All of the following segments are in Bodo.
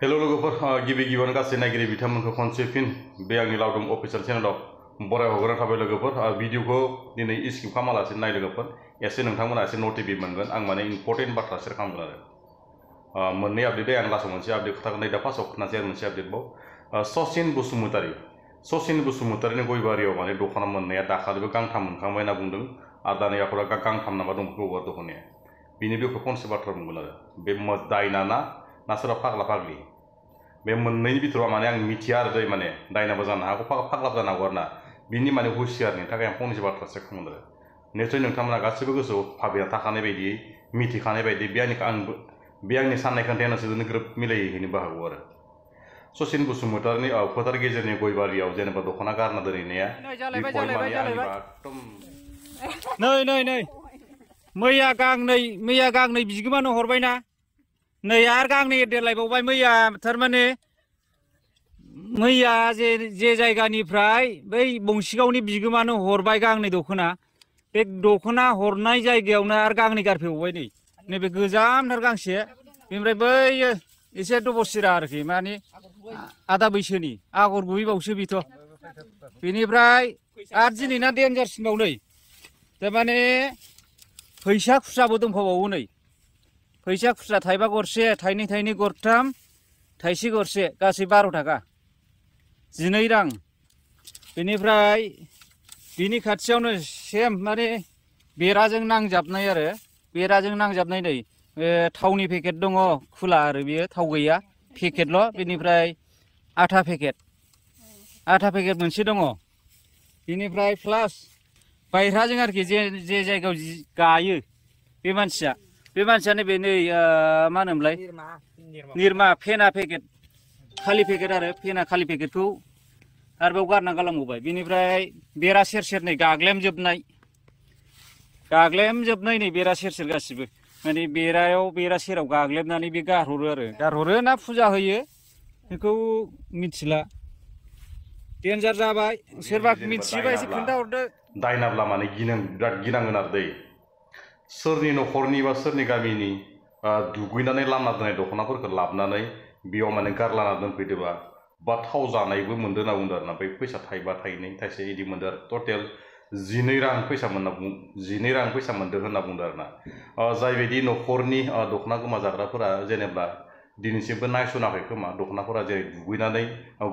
हेलो लोगोफोर गिबि गिबियावनो गासै नायगिरि बिथांमोनखौ खनसे फिन बे आंनि लावदुम अफिसियेल चेनेलाव बराय हरग्रोनाय थाबाय लोगोफोर भिडिअखौ दिनै स्किप खालामालासे नाय लोगोफोर एसे नोंथांमोना एसे नटिफिक मोनगोन आं माने इम्पर्टेन्ट बाथ्रा शेयार खालामगोन आरो मोननै आपडेट आं लासाव मोनसे आपडेट खोथागोन नै दा फार्स्टआव खोनासै आरो मोनसे आपडेट बाव सचिन बसुमतारिनि गयबारियाव माने दख'ना मोननाया दाखालिबो गांथाम मोनखांबाय होनना बुंदों आरो दानि आखरा गांथाम नामा दंबावो दख'नाया बिनि बेखौ फंसे बाथ्रा बुंगोन आरो बे दायना ना सोरबा फाग्ला फाग्लि बे मोननैनि बिथोराव माने आं मिथिया आरो दै माने दायनाबो जानो हागौ फाग्लाबो जानो हागौ आरो ना बिनि माने हुसियारनि थाखाय आं फंनैसो बाथ्रा शेयार खालामगोन आरो निस्सय नोंथांमोना गासैबो गोसोआव भाबिना थाखानाय बायदियै मिथिखानाय बायदि बे आंनि साननाय खोन्थाया नोंसोरजोंनो ग्रोब मिलायहैनोबो हागौ आरो सचिन बसुमतारिनि फोथार गेजेरनि गयबारियाव जेनेबा दख'ना गारना दोनहैनाया नै मैया गांनै बिगोमानो हरबायना नै आरो गांनै देरलायबावबाय मैया थारमाने मैया जे जायगानिफ्राय बै बंसिगावनि बिगोमानो हरबाय गांनै दख'ना बे दख'ना हरनाय जायगायावनो आरो गांनै गारफैबावबाय नैबे गोजामथार गांसे बेनिफ्राय बैयो एसे दबसिरा आरोखि माने आदा बैसोनि आगर गुबैबावसो बेथ' बेनिफ्राय आरो दिनैना देन्जारसिनबाव नै थारमाने फैसा खुस्राबो दंफाबावो नै फैसा खुस्रा थाइबा गरसे थाइनै गरथाम थाइसे गरसे गासै 12 थाखा 12 रां बेनिफ्राय बिनि खाथियावनो सेम माने बेराजों नांजाबनाय आरो बेराजों नांजाबनाय नै थावनि पेकेट दङ खुला आरो बियो थाव गैया पेकेटल' बेनिफ्राय आथा पेकेट मोनसे दङ बेनिफ्राय प्लास बायह्राजों आरोखि जे जायगायाव गायो बे मानसिया नैबे नै मा होनोमोनलाय निरमा फेना पेकेट खालि पेकेट आरो फेना खालि पेकेटखौ आरोबाव गारना गालांबावबाय बेनिफ्राय बेरा सेर नै गाग्लेमजोबनाय नै बेरा सेर गासिबो माने बेरा सेराव गाग्लेबनानै बे गारहरो ना फुजा होयो बेखौ मिथिला डेन्जार जाबाय सोरबा मिथियोबा एसे खोन्थाहरदो दायनाब्ला माने बिराद गिनांगोन आरो दै सोरनि न'खरनि बा सोरनि गामिनि दुगैनानै लामना दोननाय दख'नाफोरखौ लाबोनानै बेयाव माने गारलाना दोनफैदोबा बा थाव जानायबो मोनदों होनना बुंदों आरो ना बै फैसा थाइबा थाइनै थाइसे बिदि मोनदों आरो टटेल 12 रां फैसा मोनदों होनना बुंदों आरो ना जायबायदि न'खरनि दख'ना गोमा जाग्राफोरा जेनेबा दिनैसिमबो नायसनाखै खोमा दख'नाफोरा जेरै दुगैनानै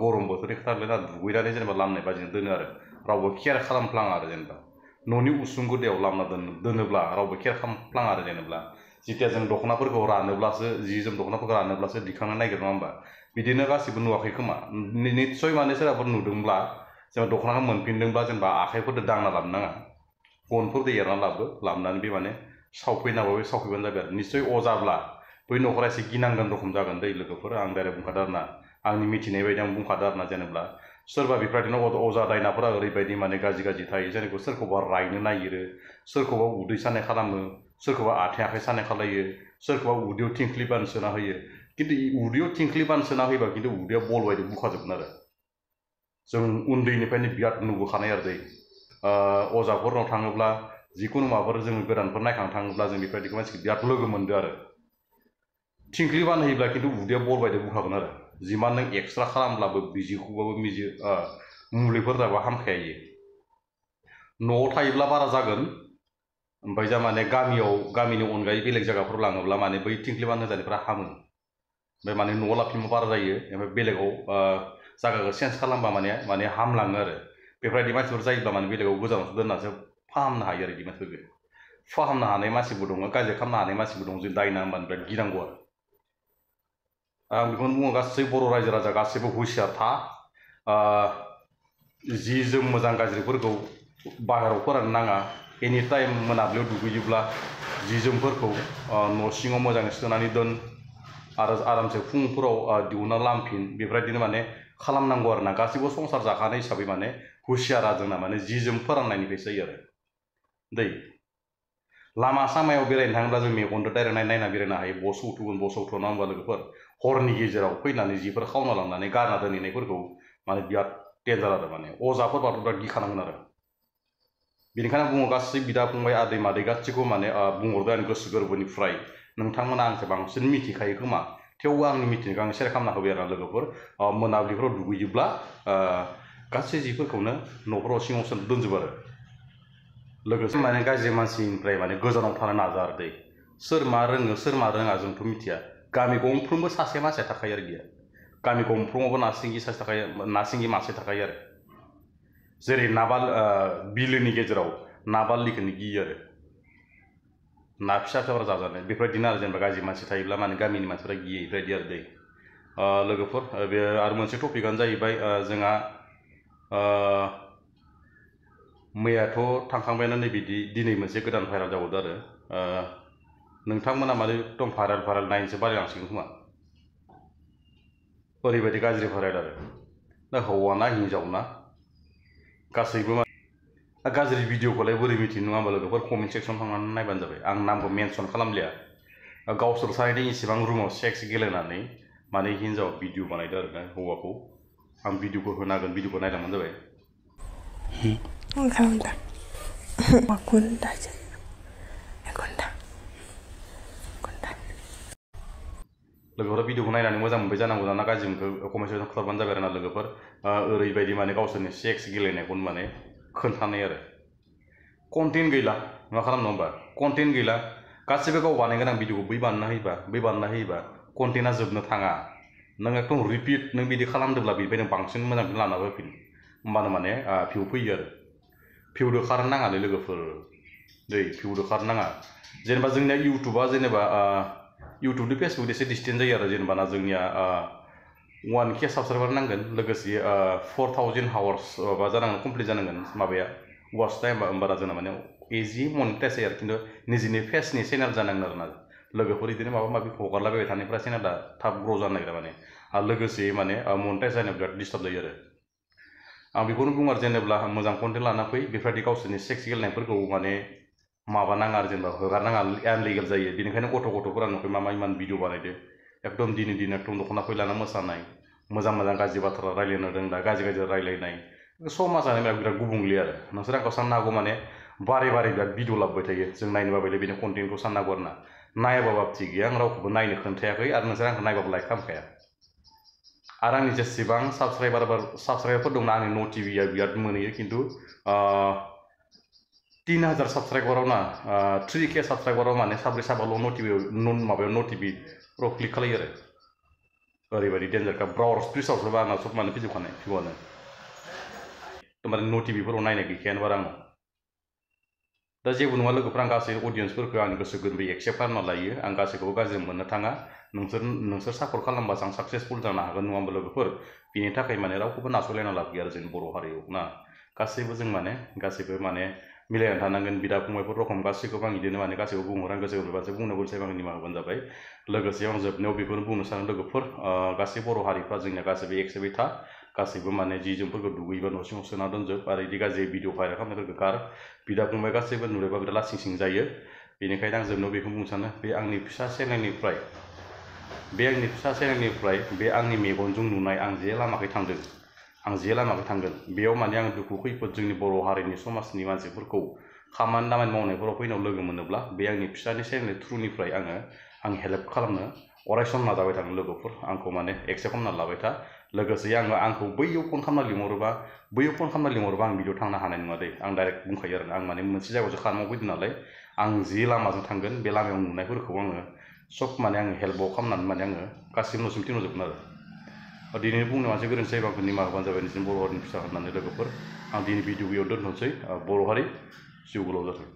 गरम बोथोरनि खोथा ना दुगैनानै जेनेबा लामनाय बाजिनो दोनो आरो रावबो केयार खालामफ्लाङा आरो जेनेबा न'नि उसुं गुदियाव लामना दोनोब्ला रावबो केयार खालामफ्लाङा आरो जेनेबा जिथिया जों दख'नाफोरखौ रानोब्लासो जि जोम दख'नाफोरखौ रानोब्लासो दिखांनो नागिरो नङा होमबा बिदिनो गासिबो नुवाखै खोमा निस्सय माने सोरबाफोर नुदोंब्ला जेनेबा दख'नाखौ मोनफिनदोंब्ला जेनेबा आखाइफोरजों दांना लाबोनो नाङा गनफोरजों एरना लाबोनानै बे माने सावफैनांगौ बे सावफैबानो जाबाय आरो निस्सय अजाब्ला बै न'खरा एसे गिनांगोन रखम जागोन दै लोगोफोर आं डाइरेक्ट बुंखादों आरो ना आंनि मिथिनाय बायदि आं बुंखादों आरो ना जेनेबा सोरबा बेफोरबायदिनो अजा दायनाफोरा ओरैबायदि माने गाज्रि थायो जेनेबा सोरखौबा रायनो नागिरो सोरखौबा उदै सानाय खालामो सोरखौबा आथिं आखाइ सानाय खालायो सोरखौबा उदैयाव थिंख्लि बानसोना होयो खिन्थु उदैयाव थिंख्लि बानसोना होयोबा खिन्थु उदैया बल बायदि बुखाजोबगोन आरो जों उन्दैनिफ्रायनो बिराद नुबोखानाय आरो दै अजाफोरनाव थाङोब्ला जिखुनु माबाफोर जोङो गोदानफोर नायखांनो थाङोब्ला जों बेफोरबायदिखौ मानसिखौ बिराद लोगो मोनदों आरो थिंख्लि बानहोयोब्ला खिन्थु उदैया बल बायदि बुखागोन आरो जिमान नों एक्सट्रा खालामब्लाबो बिजिखौबाबो मुलिफोर जाबा हामखायो न'आव थायोब्ला बारा जागोन ओमफ्राय जा माने गामिनि अनगायै बेलेग जायगाफोराव लाङोब्ला माने बै थिंख्लि बानहोजानायफ्रा हामो ओमफ्राय माने न'आव लाफिनबा बारा जायो ओमफ्राय बेलेगाव जायगाखौ चेन्ज खालामबा माने हामलाङो आरो बेफोरबायदि मानसिफोर जायोब्ला माने बेलेगाव गोजानावसो दोननासो फाहामनो हायो आरो बिदि मानसिफोरखौ फाहामनो हानाय मानसिबो दङ गाज्रि खालामनो हानाय मानसिबो दङ जों दायना होनबानो बिराद गिनांगौ आरो आं बेखौनो बुङो गासै बर' रायजो राजा गासैबो हुसियार था जि जोम मोजां गाज्रिफोरखौ बाहेराव फोराननो नाङा एनि टाइम मोनाब्लियाव दुगैयोब्ला जि जोमफोरखौ न' सिङाव मोजाङै सोनानै दोन आरो आरामसे फुंफोराव दिहुनना लामफिन बेफोरबायदिनो माने खालामनांगौ आरो ना गासैबो संसार जाखानाय हिसाबै माने हुसियारा जोंना माने जि जोम फोराननायनिफ्रायसो जायो आरो दै लामा सामायाव बेरायनो थाङोब्ला जों मेगनजों डाइरेक्ट नायना बेरायनो हायो बस सौथुआ नङा होमबा लोगोफोर हरनि गेजेराव फैनानै जिफोर खावना लांनानै गारना दोनहैनायफोरखौ माने बिराद डेन्जार आरो माने अजाफोरबाथ' बिराद गिखानांगोन आरो बेनिखायनो बुङो गासै बिदा फंबाय आदै मादै गासैखौ माने बुंहरदों आं गोसो गोरबोनिफ्राय नोंथांमोना आंसो बांसिन मिथिखायो खोमा थेवबो आंनि मिथिनायखौ आं शेयार खालामना होबाय आरो लोगोफोर मोनाबिलिफोराव दुगैयोब्ला गासै जिफोरखौनो न'फोराव सिङाव सोना दोनजोबो आरो लोगोसे माने गाज्रि मानसिनिफ्राय माने गोजानाव थानो नाजा आरो दै सोर मा रोङो सोर मा रोङा जोंथ' मिथिया गामि गंफ्रोमबो सासे मानसिया थाखायो आरो गैया गामि गंफ्रोमावबो ना सिंगि सासे थाखायो ना सिंगि मासे थाखायो आरो जेरै बिलोनि गेजेराव ना बारलिखौनो गियो आरो ना फिसा फिसाफोरा जाजानाय बेफोरबायदिनो आरो जेनेबा गाज्रि मानसि थायोब्ला माने गामिनि मानसिफोरा गियो बेफोरबायदि आरो दै लोगोफोर बे आरो मोनसे टपिकआनो जाहैबाय जोंहा मैयाथ' थांखांबायानो नैबिदि दिनै मोनसे गोदान भाइराल जाबावदों आरो नोंथांमोना माने एकदम भाइराल नायनोसो बालायलांसिगोन खोमा ओरैबायदि गाज्रि भाइराल आरो दा हौवाना हिन्जावना गासैबो गाज्रि भिडिअखौलाय बोरै मिथिनो नङा होमबा लोगोफोर कमेन्ट सेक्सन थांनानै नायबानो जाबाय आं नामखौ मेनसन खालामलिया गावसोर सानैदों इसेबां रुमाव सेक्स गेलेनानै माने हिन्जाव भिडिअ बानायदों आरो ना हौवाखौ आं भिडिअखौ होनागोन भिडिअखौ नायलांबानो जाबाय लोगोफोरा भिडिअखौ नायनानै मोजां मोनबाय जानांगौ ना गाज्रि मोनखो कमेन्ट सेक्सन खालामबानो जाबाय आरो ना लोगोफोर ओरैबायदि माने गावसोरनि सेक्स गेलेनायखौनो माने खोन्थानाय आरो कन्टेन्ट गैला मा खालामनो होमबा कन्टेन्ट गैला गासिबो गाव बानायगोन आं भिडिअखौ बै बानायना होयोबा कन्टेन्टआ जोबनो थाङा नों एकदम रिपिट नों बिदि खालामदोंब्ला बेनिफ्राय फैनो मोजांखौनो लाना होफिन होमबानो माने भिउ फैयो आरो भिउदो खारनो नाङालै लोगोफोर दै भिउदो खारनो नाङा जेनेबा जोंनिया इउटुबा जेनेबा इउटुबनि फेसबुक एसे डिसटेन्स जायो आरो जेनेबा ना जोंनिया 1K साबसक्राइबार नांगोन लोगोसे 4000 हावार्स माबा जानांगोन कमप्लिट जानांगोन माबाया वाच टाइम होमबाना जोंना माने इजि मनिटाइज जायो आरो खिन्थु निजिनि फेसनि चेनेल जानांगोन आरो ना लोगोफोर बिदिनो माबा माबि हगारलाबायबाय थानायफ्रा चेनेला थाब ग्र' जानो नागिरा माने आरो लोगोसे माने मनिटाइज जानायाव बिराद डिस्टार्ब जायो आरो आं बेखौनो बुङो आरो जेनेबा मोजां कन्टेन्ट लाना फै बेफोरबायदि गावसोरनि सेक्स गेलेनायफोरखौ माने माबा नाङा आरो जेनेबा हगारनाङा आनलिगेल जायो बेनिखायनो गथ'फोरा नुखै मा इमान भिडिअ बानायदो एकदम दिनै एकदम दख'ना फैलाना मोसानाय मोजां गाज्रि बाथ्रा रायलायनो रोंला गाज्रि रायलायनाय समाजानो बिराद गुबुंले आरो नोंसोर आंखौ साननो हागौ माने बारे बिराद भिडिअ लाबोबाय थायो जों नायनो बाबायलै बेनि कन्टेन्टखौ साननो हागौ आरो ना नायाबाबो थिग गैया आं रावखौबो नायनो खोन्थायाखै आरो नोंसोर आंखौ नायबाबो लाइक खालामखाया आरो आंनि जेसेबां साबस्क्राइबारफोर दंना आंनि नटिभिया बिराद मोनहैयो खिन्थु 3000 साबस्क्राइबाराव ना 3K साबस्क्राइबाराव माने साब्रै साबाल' माबायाव नटिभिफ्राव क्लिक खालायो आरो ओरैबायदि डेन्जारखा ब्राउजार स्प्लिसावसोबा आंना सब माने फैजोबखानाय भिउआनो माने नटिभिफोराव नायनाय गैखायानो बारा आङो दा जेबो नङा लोगोफोर आं गासै अडियन्सफोरखौ आंनि गोसो गोरबोयै एक्सेप्ट खालामना लायो आं गासैखौबो गाज्रि मोननो थाङा नोंसोर सापर्ट खालामबासो आं साक्सेसफुल जानो हागोन नङा होमबा लोगोफोर बेनि थाखाय माने रावखौबो नासयलायना लाब गैया आरो जोंनि बर' हारियाव ना गासैबो जों माने मिलायनानै थानांगोन बिदा फंबायफोर रखम गासैखौबो आं बिदिनो माने गासैखौबो बुंहरां गोसो गोरबोबासो बुंनो गलसाय आंनि निमाहा होबानो जाबाय लोगोसे आं जोबनायाव बेखौनो बुंनो सानो लोगोफोर गासै बर' हारिफ्रा जोंनिया गासैबो एक्सेप्टै था गासैबो माने जि जोमफोरखौ दुगैयोबा न' सिङाव सोना दोनजोब आरो बिदि गाज्रि भिडिअ भाइरेल खालामनायफोरखौ गार बिदा फंबाय गासैबो नुलायबा बिराद लासिं सिं जायो बेनिखायनो आं जोबनायाव बेखौ बुंनो सानो बे आंनि फिसा चेनेलनिफ्राय बे आंनि मेगनजों नुनाय आं जे लामाखै थांगोन बेयाव माने आं दुखु खैफोद जोंनि बर' हारिनि समाजनि मानसिफोरखौ खामानि दामानि मावनायफोराव फैनायाव लोगो मोनोब्ला बे आंनि फिसानि चेनेलनि थ्रुनिफ्राय आं हेल्प खालामनो अरायसम नाजाबाय थागोन लोगोफोर आंखौ माने एक्सेप्ट खालामना लाबाय था लोगोसे आंखौ बैयाव फन खालामना लिंहरोबा आं बिदियाव थांनो हानाय नङा दै आं डाइरेक्ट बुंखायो आरो आं माने मोनसे जायगायावसो खारनांगौ फैदों नालाय आं जि लामाजों थांगोन बे लामायाव नुनायफोरखौ आङो सब माने आङो हेल्पआव खालामनानै माने आङो गासिबो न'सिम थिनहरजोबगोन आरो दिनै बुंनो मोनसे गोरोन्थि जायोबा आंखौ निमाहा होबानो जाबाय नोंसोरनि बर' हारिनि फिसा होननानै लोगोफोर आं दिनै भिडिअ बेयाव दोनथ'नोसै बर' हारि जिउ गोलाव जाथों